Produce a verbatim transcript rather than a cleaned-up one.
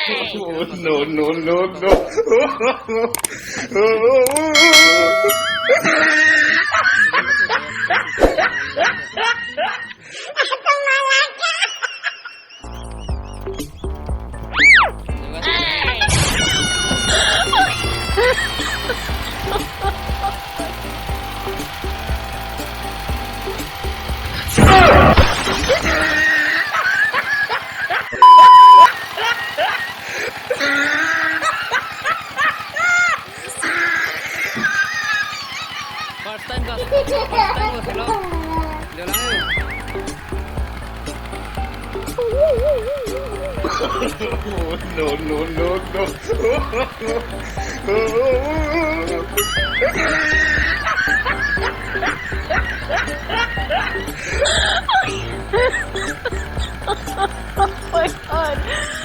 Oh, no, no, no, no. First time ka, first time ko silo. Jalan. No, no, no, no. Oh my God.